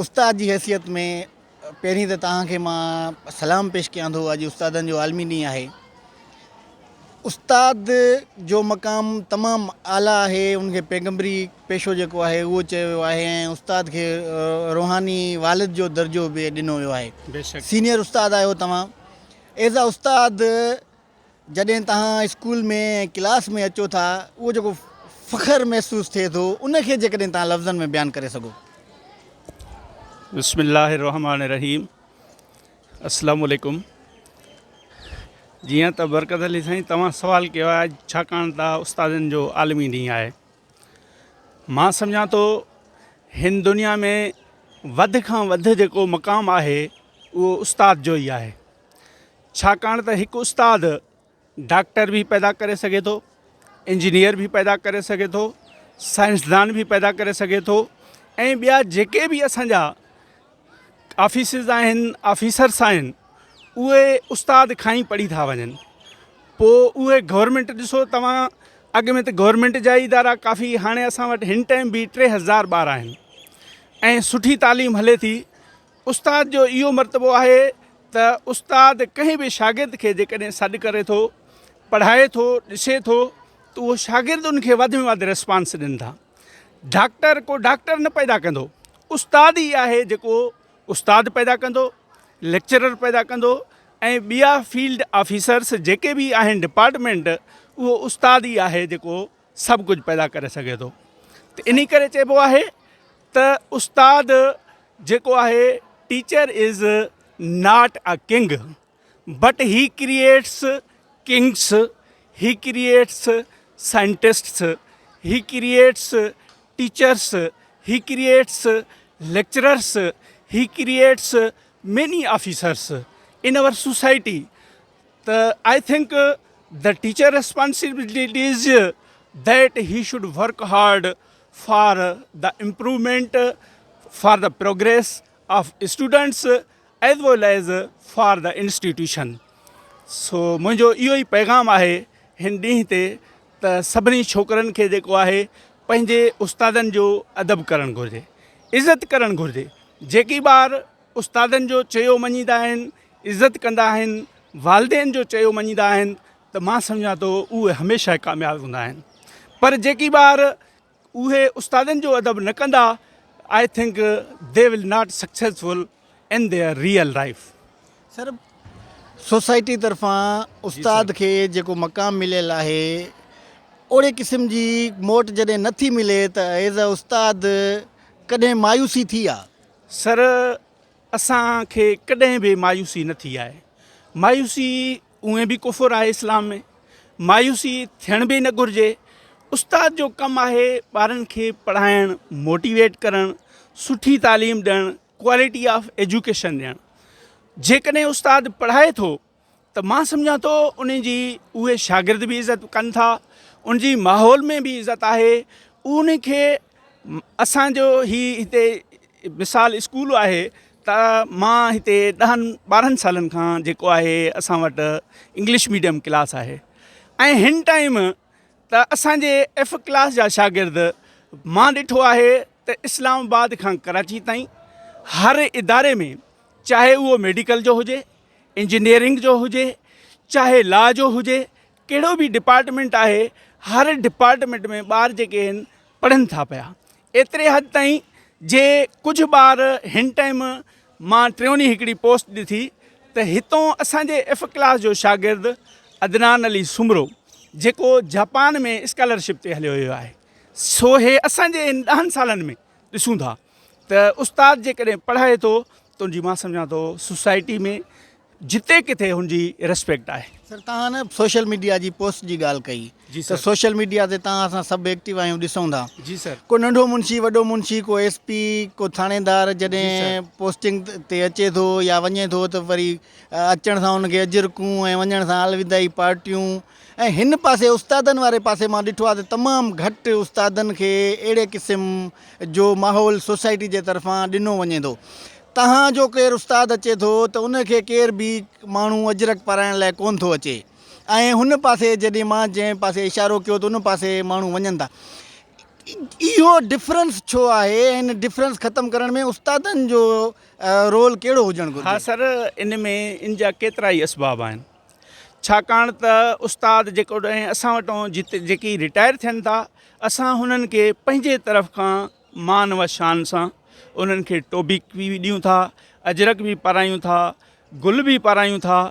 استاد جي حيثيت ۾ پهرين ته توهان کي مان سلام پيش ڪيان ٿو اڄ استادن جو عالمي ڏينهن آهي استاد جو مقام تمام اعليٰ آهي ان کي پيغمبري پيشو جيڪو آهي اهو چيو ويو آهي ۽ استاد کي روحاني والد جو درجو به ڏنو ويو آهي سينيئر استاد آهيو توهان ايز آ استاد جڏهن توهان اسڪول ۾ ۽ ڪلاس ۾ اچو ٿا اهو جيڪو فخر محسوس ٿئي ٿو ان کي جيڪڏهن توهان لفظن ۾ بيان ڪري سگهو. بسم الله الرحمٰن الرحيم السلام عليڪم جيئن ته برڪت علي سائين توهان سوال ڪيو آهي ڇاڪاڻ ته استادن جو عالمي ڏينهن آهي مان سمجهان ٿو هن دنيا ۾ وڌ کان وڌ جيڪو مقام آهي اهو استاد جو ئي آهي ڇاڪاڻ ته هڪ استاد ڊاڪٽر به پيدا ڪري سگهي ٿو، انجنيئر به پيدا ڪري سگهي ٿو، سائنسدان به پيدا ڪري سگهي ٿو ۽ ٻيا جيڪي به اسان جا آفيسز آهن آفيسرس آهن اهي استاد کان ئي پڙهي ٿا وڃن پوء اهي گورنمينٽ ڏسو توهان اڳ ۾ ته گورنمينٽ جا ادارا ڪافي هاڻي اسان وٽ هن ٽائيم به 3000 ٻار آهن ۽ سٺي تعليم هلي ٿي استاد جو اهو مرتبو آهي ته استاد ڪنهن به شاگرد کي جيڪڏهن سڏ ڪري ٿو، پڙهائي ٿو، ڏسي ٿو ته اهو شاگرد ان کي وڌ ۾ وڌ ريسپانس ڏين ٿا. ڊاڪٽر ڪو ڊاڪٽر نه پيدا ڪندو، استاد ئي آهي جيڪو استاد پيدا ڪندو، ليڪچرر پيدا ڪندو ۽ ٻيا فيلڊ آفيسرس جيڪي به آهن ڊپارٽمينٽ اهو استاد ئي آهي جيڪو سڀ ڪجهه پيدا ڪري سگهي ٿو ته انهي ڪري چئبو آهي ته استاد جيڪو آهي teacher is not a king but he creates kings he creates scientists he creates teachers he creates lecturers he creates many officers in our society ته I think the teacher responsibility is that he should work hard for the improvement for the progress of students as well as for the institution so منهنجو اهو ئي پيغام آهي هن ڏينهن تي ته سڀني ڇوڪرن کي جيڪو آهي پنهنجي استادن جو ادب ڪرڻ گهرجي عزت ڪرڻ گهرجي جيڪي ٻار استادن جو چيو مڃيندا آهن، عزت ڪندا آهن، والدين جو چيو مڃيندا آهن ته مان سمجهان ٿو اهي هميشه ڪامياب هوندا آهن پر جيڪي ٻار اهي استادن جو ادب نه ڪندا I think they will not successful in their real life. Sir society طرفان استاد کي جيڪو مقام مليل آهي اوڙي قسم جي موٽ جڏهن نه ٿي ملي ته ايز اي استاد ڪڏهن مايوسي ٿي آ؟ سر اسان کي ڪڏهن به مايوسي نه ٿي آهي. مايوسي اونئن به ڪفر آهي اسلام ۾. مايوسي ٿيڻ به نه گهرجي. استاد جو ڪم آهي ٻارن کي پڙهائڻ، موٽيويٽ ڪرڻ، سٺي تعليم ڏيڻ، ڪوالٽي آف ايجوڪيشن ڏيڻ. جيڪڏهن استاد پڙهائي ٿو ته مان سمجهان ٿو ان جي اهي شاگرد به عزت ڪن ٿا ان جي ماحول ۾ به عزت آهي ان کي اسانجو هي هتي مثال اسڪول آهي ته مان هتي ڏهن ٻارهن سالن کان جيڪو آهي اسان وٽ انگلش ميڊيم ڪلاس آهي ۽ هن ٽائيم ته اسانجي ايف ڪلاس جا شاگرد مان ڏٺو آهي ته اسلام آباد کان ڪراچي تائين هر اداري ۾ چاهي اهو ميڊيڪل جو هجي انجنيئرنگ جو هجي چاهي لا جو هجي ڪهڙو به ڊپارٽمينٽ آهي هر ڊپارٽمينٽ ۾ ٻار جيڪي آهن پڙهن ٿا پيا ايتري حد تائين جي ڪجهه ٻار هن ٽائيم مان ٽيون ڏينهن هڪڙي پوسٽ ڏٺي ته هتون اسانجي ايف ڪلاس جو شاگرد عدنان علي سومرو جيڪو جاپان ۾ اسڪالرشپ تي هليو ويو آهي سو هي اسانجي هن ڏهن سالن ۾ ڏسون ٿا ته استاد جيڪڏهن پڙهائي ٿو ته ان جي مان سمجهان ٿو سوسائٽي ۾ جتي ڪٿي هن جي ريسپيڪٽ آهي. سر توهان نه سوشل ميڊيا جي پوسٽ جي ڳالهه ڪئي جي ته سر. سوشل ميڊيا تي توهان اسان سڀ ايڪٽو آهيون ڏسون ٿا جي سر. ڪو ننڍو منشي وڏو منشي ڪو ايس پي ڪو ٿاڻيدار جي سر. جڏهن پوسٽنگ تي اچي ٿو يا وڃي ٿو ته وري اچڻ سان ان کي اجرڪون ۽ وڃڻ سان الوداعي پارٽيون ۽ هن پاسي استادن واري پاسي مان ڏٺو آهي ته تمام گهٽ استادن کي اهڙي قسم جو ماحول سوسائٽي جي طرفان ڏنو وڃي ٿو. تهان جو ڪير استاد اچي ٿو ته ان کي ڪير به ماڻهو اجرڪ پارائڻ لاء ڪونه ٿو اچي ۽ هن پاسي جڏهن مان جنهن پاسي اشارو ڪيو ته ان پاسي ماڻهو وڃن ٿا. اهو ڊفرنس ڇو آهي ۽ ان ڊفرنس ختم ڪرڻ ۾ استادن جو رول ڪهڙو هجڻ گهرجي؟ ها سر ان ۾ ان جا ڪيترا ئي اسباب آهن ڇاڪاڻ ته استاد جيڪڏهن اسان وٽون جتي جيڪي رٽائر ٿين ٿا اسان هنن کي پنهنجي طرف کان مان و شان سان انهن کي ٽوبيڪ به ڏيون ٿا اجرڪ به پارايون ٿا گل به پارايون ٿا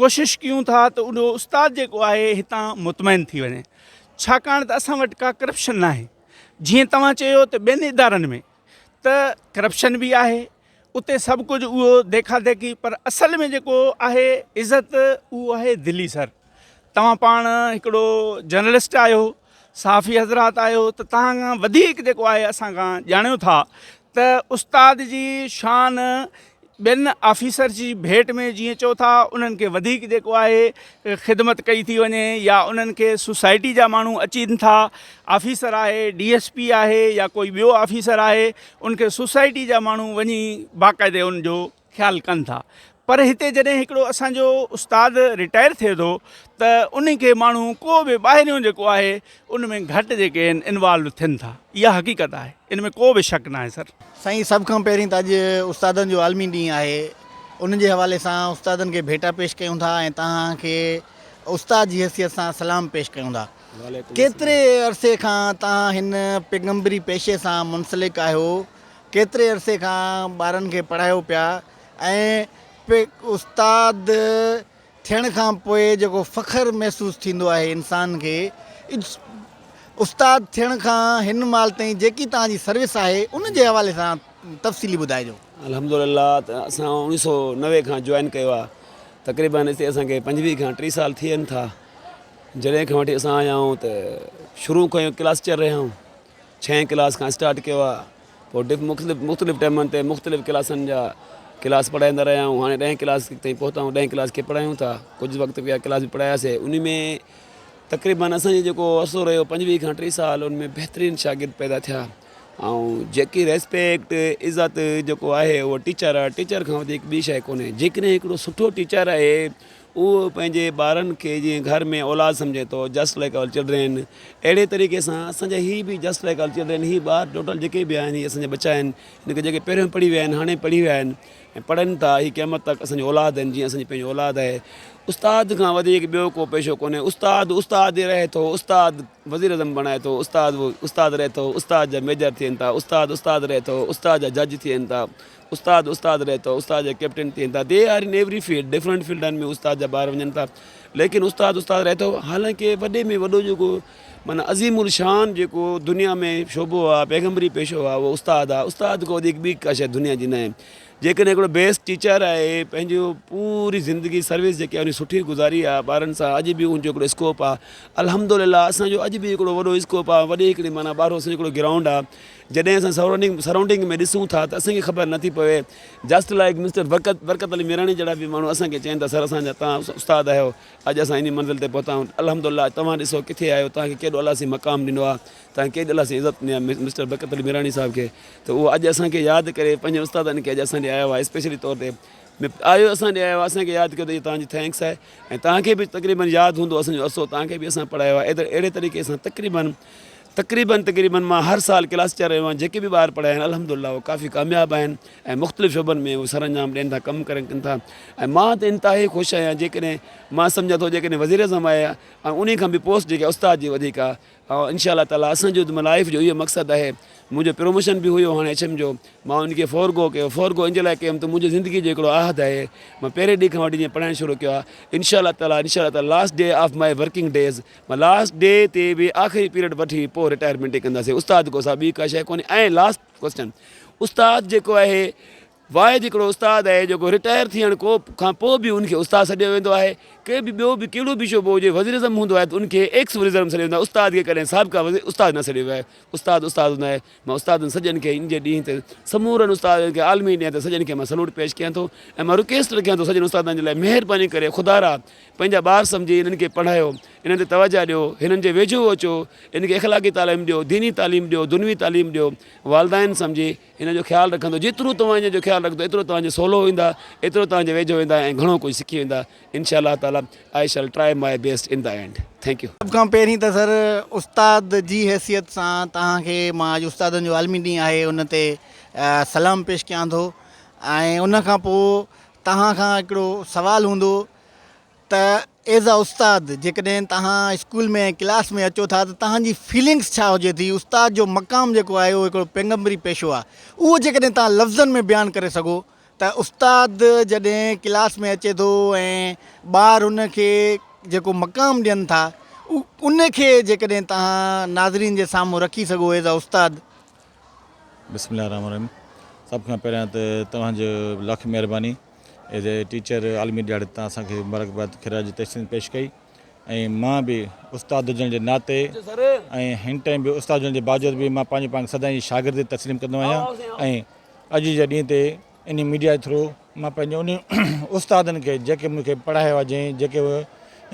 ڪوشش ڪيون ٿا ته اهو استاد جيڪو آهي هتان مطمئن ٿي وڃي ڇاڪاڻ ته اسان وٽ ڪا ڪرپشن ناهي جيئن توهان چيو ته ٻين ادارن ۾ ته ڪرپشن به آهي اتي سڀ ڪجهه اهو ديکا ديکي پر اصل ۾ جيڪو آهي عزت اهو آهي دلي سر توهان پاڻ هڪڙو جرنلسٽ آهيو صحافي حضرات آهيو ته توهان کان وڌيڪ جيڪو آهي اسان کان ڄاڻيو ٿا ته استاد جي شان ٻين آفيسر جي ڀيٽ ۾ جيئن چئو ٿا انهن کي وڌيڪ جيڪو آهي خدمت ڪئي ٿي وڃي يا انهن کي سوسائٽي جا ماڻهو اچين ٿا آفيسر آهي ڊي ايس پي آهي يا ڪوئي ٻيو آفيسر آهي ان کي سوسائٽي جا ماڻهو وڃي باقاعدي ان جو خيال ڪن ٿا پر هتي جڏهن هڪڙو اسان جو استاد رٽائر ٿئي ٿو ته ان کي ماڻهو ڪو به ٻاهريون جيڪو آهي ان ۾ گهٽ جيڪي آهن انوالو ٿين ٿا اها حقيقت آهي ان ۾ ڪو به شڪ ناهي سر. سائين سڀ کان پهرين ته اڄ استادن جو عالمي ڏينهن آهي ان جي حوالي سان استادن کي ڀيٽا پيش ڪيون ٿا ۽ توهان کي استاد جي حيثيت سان سلام پيش ڪيون ٿا ڪيتري عرصي کان توهان هن پيغمبري پيشي سان منسلڪ آهيو ڪيتري عرصي کان ٻارن کي پڙهايو پيا ۽ استاد ٿيڻ کان پوء جيڪو فخر محسوس ٿيندو آهي انسان کي استاد ٿيڻ کان هن مهل تائين جيڪي توهان جي سروس آهي ان جي حوالي سان تفصيلي ٻڌائجو. الحمدلله ته اسان 1990 کان جوائن ڪيو آهي تقريبن هتي اسان کي 25 کان 30 سال ٿين ٿا جڏهن کان وٺي اسان آيا آهيون ته شروع کان ڪلاس ٽيچر رهيا آهيون ڇهين ڪلاس کان اسٽارٽ ڪيو آ پوء ڊف مختلف مختلف ٽائمن تي مختلف ڪلاسن جا ڪلاس پڙهائيندا رهيا آهيون هاڻي ڏهين ڪلاس تائين پهتا آهيون ڏهين ڪلاس کي پڙهايون ٿا ڪجهه وقت ٻيا ڪلاس به پڙهاياسي ان ۾ تقريبن اسان جو جيڪو عرصو رهيو 25 کان 30 سال ان ۾ بهترين شاگرد پيدا ٿيا ۽ جيڪي ريسپيڪٽ عزت جيڪو آهي اهو ٽيچر آهي ٽيچر کان وڌيڪ ٻي شيء ڪونهي جيڪڏهن هڪڙو سٺو ٽيچر آهي اهو پنهنجي ٻارن کي جيئن گهر ۾ اولاد سمجهي ٿو جسٽ لائيڪ اور چلڊرين اهڙي طريقي سان اسان جا هي به جسٽ لائيڪ اور چلڊرين هي ٻار ٽوٽل جيڪي به آهن هي اسان جا ٻچا آهن هن کي جيڪي پهريون پڙهي ويا آهن هاڻي پڙهي ويا آهن ۽ پڙهن ٿا هي قيامت تڪ اسان جي اولاد آهن جيئن اسان جي پنهنجي اولاد آهي استاد کان وڌيڪ ٻيو ڪو پيشو ڪونهي استاد استاد ئي رهي ٿو استاد وزير اعظم بڻائي ٿو استاد استاد رهي ٿو استاد جا ميجر ٿين ٿا استاد استاد رهي ٿو استاد جا جج ٿين ٿا استاد استاد رهي ٿو استاد جا ڪيپٽن ٿين ٿا they are in every field different فيلڊن ۾ استاد جا ٻار وڃن ٿا ليڪن استاد استاد رهي ٿو حالانڪه وڏي ۾ وڏو جيڪو معنيٰ عظيم الشان جيڪو دنيا ۾ شعبو آ پيغمبري پيشو آ اهو استاد آ استاد کان وڌيڪ ٻي ڪا شيء دنيا جي ناهي جيڪڏهن هڪڙو بيسٽ ٽيچر آهي پنهنجو پوري زندگي سروس جيڪي آهي سٺي گذاري آ ٻارن سان اڄ به ان جو هڪڙو اسڪوپ آ الحمدلله اسان جو اڄ به هڪڙو وڏو اسڪوپ آ وڏي هڪڙي معنيٰ ٻارو اسان جو هڪڙو گرائونڊ آ جڏهن اسان سرائونڊنگ سرائونڊنگ ۾ ڏسون ٿا ته اسان کي خبر نٿي پوي just like mister Barkat Barkat Ali Mirani جهڙا به ماڻهو اسان کي چين ٿا سر اسان جا توهان استاد آهيو اڄ اسان انهي منزل تي پهتا آهيون الحمد لله توهان ڏسو ڪٿي آهيو توهان کي ڪيڏو الله سائين مقام ڏنو آهي توهان کي ڪيڏي الله سائين عزت ڏني آهي مسٽر برڪت علي ميراڻي صاحب کي ته اهو اڄ اسان کي ياد ڪري پنهنجي استادن کي اڄ اسان ڏي آيو آهي اسپيشلي طور تي آيو اسان ڏي آيو آهي اسان کي ياد ڪيو ته اهو توهان جي thanks آهي ۽ توهان کي به تقريبن ياد هوندو اسان جو عرصو توهان کي به اسان پڙهايو آهي اهڙي طريقي سان تقريبن تقريبن تقريبن مان هر سال ڪلاس ٽيچر رهيو آهيان جيڪي به ٻار پڙهيا آهن الحمد لله اهي ڪافي ڪامياب آهن ۽ مختلف شعبن ۾ اهي سرانجام ڏين ٿا ڪم ڪرن ڪن ٿا ۽ مان ته انتهائي خوش آهيان جيڪڏهن مان سمجهان ٿو جيڪڏهن وزير اعظم آهي ۽ انهي کان به پوسٽ جيڪي استاد جي وڌيڪ آهي ۽ انشاء الله تعالي اسان جو لائف جو اهو مقصد آهي منهنجو پروموشن به هيو هاڻي ايڇ ايم جو مان ان کي فور گو ڪيو فور گو ان جي لاء ڪيم ته منهنجو زندگي جو هڪڙو عهد آهي مان پهرين ڏينهن کان وٺي جيئن پڙهائڻ شروع ڪيو آهي انشاء الله تعالي انشاء الله تعالي last day of my working days مان لاسٽ ڊي تي به آخري پيريڊ وٺي پوء رٽائرمينٽ ئي ڪنداسين استاد کان سواء ٻي ڪا شيء ڪونهي ۽ لاسٽ ڪوسچن استاد جيڪو آهي واحد هڪڙو استاد آهي جيڪو رٽائر ٿيڻ کو کان پوء به ان کي استاد سڏيو ويندو آهي ڪي به ٻيو به ڪهڙو به شعبو هجي وزيراعظم هوندو آهي ته ان کي ايڪس وزيراعظم سڏيو ويندو آهي استاد کي ڪڏهن سابقه وزير استاد نه سڏيو ويو آهي استاد استاد هوندو آهي مان استادن سڄن کي ان جي ڏينهن تي سمورن استادن کي عالمي ڏينهن تي سڄن کي مان سلوٽ پيش ڪيان ٿو ۽ مان رڪويسٽ رکيان ٿو سڄن استادن جي لاء مهرباني ڪري خدارا پنهنجا ٻار سمجهي انهن کي پڙهايو، انهن تي توجهه ڏيو، هنن جي ويجهو اچو، انهن کي اخلاقي تعليم ڏيو، ديني تعليم ڏيو، دنوي تعليم ڏيو، والدين سمجهي هنن جو خيال رکندو، جيترو توهان هنن جو خيال رکندو ايترو توهان جي سولو ايندا، ايترو توهان جي ويجهو ايندا ۽ گهڻو ڪجهه سکي ويندا، انشاء الله تعالي. تعالي I shall try my best in the end thank you. سڀ کان پهرين ته سر استاد جي حيثيت سان توهان کي مان اڄ استادن جو عالمي ڏينهن آهي ان تي سلام پيش ڪيان ٿو ۽ ان کان پوء توهان کان هڪڙو سوال هوندو ته ايز ا استاد جيڪڏهن توهان اسڪول ۾ ۽ ڪلاس ۾ اچو ٿا ته توهان جي فيلنگس ڇا هجي ٿي استاد جو مقام جيڪو آهي اهو هڪڙو پيغمبري پيشو آهي اهو جيڪڏهن توهان لفظن ۾ بيان ڪري سگهو ته استاد جڏهن ڪلاس ۾ اچي ٿو ۽ ٻار ان کي جيڪو مقام ڏين ٿا ان کي جيڪڏهن توهان ناظرين جي سامهون رکي سگهو ايز ا استاد. بسم الله الرحمن الرحيم سڀ کان پهريان ته توهان جو لک مهرباني ايز اي ٽيچر عالمي ڏهاڙي تي توهان اسان کي مبارڪباد خراج تحسين پيش ڪئي ۽ مان به استاد هجڻ جي ناتي ۽ هن ٽائيم به استاد هجڻ جي باوجود به مان پنهنجو پاڻ کي سدائين شاگرد تسليم ڪندو آهيان ۽ اڄ جي ڏينهن تي انهي ميڊيا جي ٿرو مان پنهنجي انهي استادن کي جيڪي مون کي پڙهايو آهي جنهن جيڪي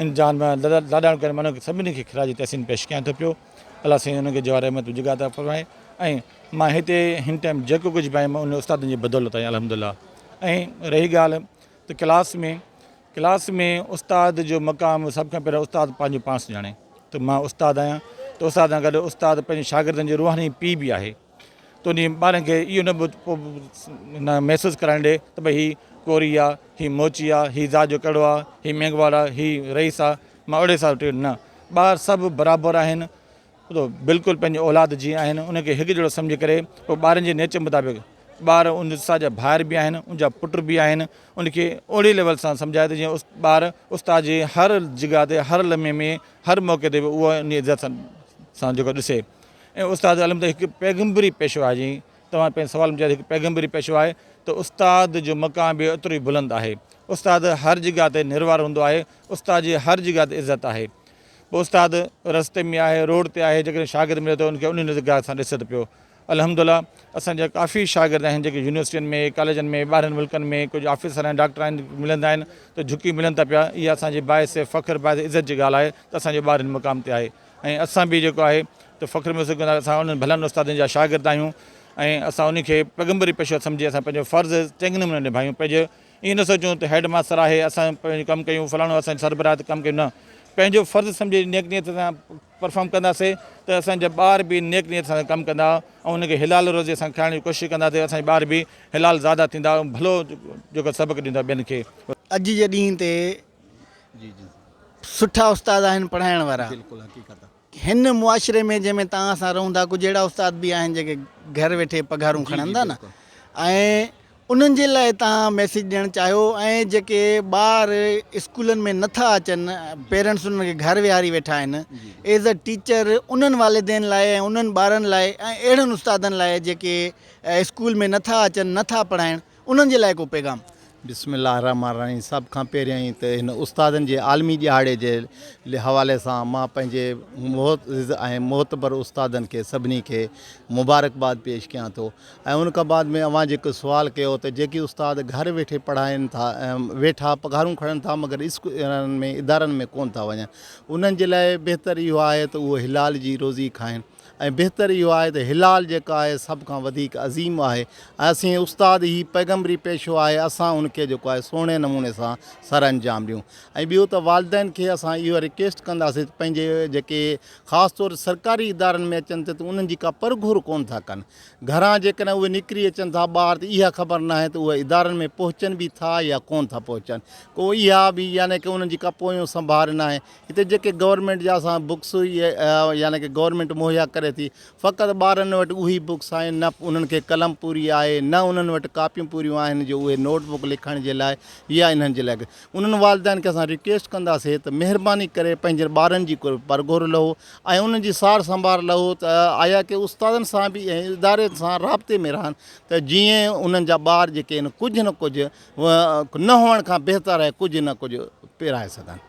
ان جهان ۾ لاڏاڻو ڪري مان انهن کي سڀني کي خراج تحسين پيش ڪيان ٿو پيو الله سائين انهن کي جوار رحمت ۾ جڳهه عطا فرمائي ۽ مان هتي هن ٽائيم جيڪو ڪجهه به آهيان مان انهن استادن جي بدولت آهيان الحمدلله ۽ رهي ڳالهه ته ڪلاس ۾ ڪلاس ۾ استاد جو مقام سڀ کان پهريان استاد پنهنجو پاڻ سڃاڻي ته مان استاد آهيان ته استاد سان گڏ استاد پنهنجي شاگردن جو روحاني پيء به آهي ته انهي ٻارن کي اهو نه نه محسوس ڪرائڻ ڏي ته ڀئي هي ڪوري آ هي موچي آ هي ذات جو ڪهڙو آ هي مينگهواڙ آ هي رئيس آ مان اهڙي حساب ٽي نه ٻار سڀ برابر آهن بلڪل پنهنجي اولاد جيئن آهن ان کي هڪ جهڙو سمجهي ڪري پوء ٻارن جي نيچر مطابق ٻار ان استاد جا ڀائر به آهن ان جا پٽ به آهن ان کي اهڙي ليول سان سمجهائي ته جيئن ٻار استاد جي هر جڳهه تي هر لمحي ۾ هر موقعي تي به اهو ان عزت سان جيڪو ڏسي ۽ استاد علم ته هڪ پيغمبري پيشو آهي جيئن توهان پنهنجي سوال ۾ چيو هڪ پيغمبري پيشو آهي ته استاد جو مقام به اوترو ئي بلند آهي استاد هر جڳهه تي نروار هوندو آهي استاد جي هر جڳهه تي عزت آهي پوء استاد رستي ۾ آهي روڊ تي آهي جيڪڏهن شاگرد ملي ٿو ان کي انهي نگاهه سان ڏسي ٿو پيو الحمدلله اسان جا ڪافي شاگرد آهن جيڪي يونيورسٽين ۾ ڪاليجن ۾ ٻاهرين ملڪن ۾ ڪجهه آفيسر آهن ڊاڪٽر آهن ملندا آهن ته جهڪي ملن ٿا پيا اها اسان جي باعث فخر باعث عزت جي ڳالهه آهي ته اسان جو ٻار هن مقام تي آهي ۽ اسان به جيڪو آهي ته فخر محسوس ڪندا اسان انهن ڀلن استادن جا شاگرد آهيون ۽ اسان انهي کي پيغمبري پيشو سمجهي اسان پنهنجو فرض چڱي نموني نڀايون پنهنجو ائين نه سوچون ته هيڊ ماستر آهي اسان پنهنجو ڪم ڪيون فلاڻو اسان جو سربراهه ته ڪم ڪيون نه پنهنجو فرض سمجهي نيڪ نيت سان پرفارم ڪنداسي ته اسان جا ٻار به نيڪ نيت سان ڪم ڪندا ۽ انهن کي حلال روزي اسان کائڻ جي ڪوشش ڪنداسي اسان جا ٻار به حلال زاده ٿيندا ۽ ڀلو جيڪو سبق ڏيندا ٻين کي. اڄ جي ڏينهن تي سٺا استاد آهن پڙهائڻ وارا هن معاشري ۾ جنهن ۾ توهان سان رهون ٿا ڪجهه اهڙا استاد به آهن جيڪي گهر ويٺي پگهارون کڻن ٿا نه ۽ انهن جي لاء توهان ميسيج ڏيڻ چاهيو ۽ جيڪي ٻار اسڪولن ۾ نٿا اچن پيرنٽس انهن کي گهر ويهاري ويٺا آهن ايز ا ٽيچر انهن والدين لاء ۽ انهن ٻارن لاء ۽ اهڙن استادن لاء جيڪي اسڪول ۾ نٿا اچن نٿا پڙهائڻ انهن جي لاء ڪو پيغام. بسم الله الرحمٰن الرحيم سڀ کان پهريائين ته هن استادن جي عالمي ڏهاڙي جي حوالي سان مان پنهنجي معزز ۽ معتبر استادن کي سڀني کي مبارڪباد پيش ڪيان ٿو ۽ ان کان بعد ۾ اوهان جيڪو سوال ڪيو ته جيڪي استاد گهر ويٺي پڙهائين ٿا ويٺا پگهارون کڻن ٿا مگر اسڪولن ۾ ادارن ۾ ڪونه ٿا وڃن انهن جي لاء بهتر اهو آهي ته اهو حلال جي روزي کائن ۽ بهتر اهو آهي ته حلال جيڪا آهي سڀ کان وڌيڪ عظيم آهي ۽ اسين استاد هي پيغمبري پيشو آهي اسان ان کي جيڪو آهي سهڻي نموني سان سر انجام ڏيون ۽ ٻيو ته والدين کي اسان اهو رڪويسٽ ڪنداسين ته پنهنجي جيڪي خاص طور سرڪاري ادارن ۾ اچن ٿا ته انهن جي ڪا پرگهور ڪونه ٿا ڪن گهران جيڪڏهن اهي نڪري اچن ٿا ٻاهر ته اها خبر ناهي ته اهي ادارن ۾ پهچن به ٿا يا ڪونه ٿا پهچن ڪو اها به يعني ڪه انهن جي ڪا پويون سنڀار ناهي هتي جيڪي گورنمينٽ جا اسان بڪس يعني ڪه گورنمينٽ مهيا ڪري ٿي فقط ٻارن وٽ اهي بڪس آهن نه انهن کي قلم پوري آهي نه انهن وٽ ڪاپيون پوريون آهن جو اهي نوٽ بڪ لکڻ جي لاء يا انهن جي لاء انهن والدين کي اسان رڪويسٽ ڪنداسي ته مهرباني ڪري پنهنجي ٻارن جي پرگهور لهو ۽ انهن جي سار سنڀار لهو ته آيا ڪي استادن سان به ۽ اداري سان رابطي ۾ رهن ته جيئن انهن جا ٻار جيڪي آهن ڪجهه نه ڪجهه نه هئڻ کان بهتر آهي ڪجهه نه ڪجهه پرائي سگهن.